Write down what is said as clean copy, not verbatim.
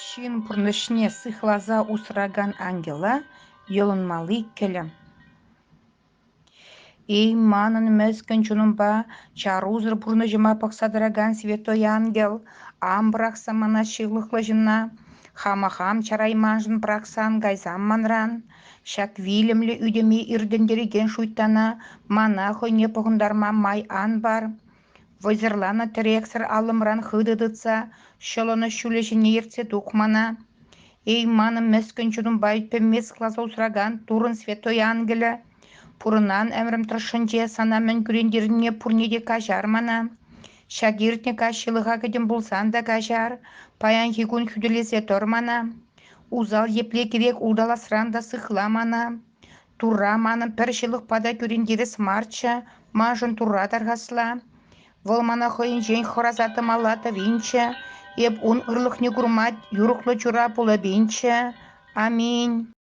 Ҫын пурнӑҫне сыхласа усракан ангела йӑлӑнмалли кӗлӗ. Эй, манӑн мӗскӗн чунӑмпа чарусӑр пурнӑҫӑма пӑхса тӑракан святой ангел, ан пӑрахса мана ҫылӑхлӑ ҫынна, хама хам чарайманшӑн пӑрахса ан кайсам манран. Ҫак вилӗмлӗ ӳтӗме иртӗнтерекен шуйттана мана хӑйне пӑхӑнтарма май ан пар. Вӑйсӑрланнӑ тӗрексӗр аллӑмран хытӑ тытса ҫӑлӑнӑҫ ҫулӗ ҫине ертсе тух мана. Эй, манӑн мӗскӗн чунӑмпа ӳт-пӗвӗме сыхласа усракан Туррӑн святой ангелӗ, пурӑнан ӗмӗрӗм тӑршшӗнче сана мӗн кӳрентернине пурне те каҫар мана. Ҫак иртнӗ каҫ ҫылӑха кӗтӗм пулсан та каҫар, паянхи кун хӳтӗлесе тӑр мана. Усал епле кирек улталасран та сыхла мана. Турра манӑн пӗр ҫылӑхпа та кӳрентерес марччӗ, маншӑн Турра тархасла. Вӑл мана хӑйӗнчен хӑраса тӑмалла тӑвинччӗ, эп ун ырлӑхне курма юрӑхлӑ чура пулӑпинччӗ. Аминь.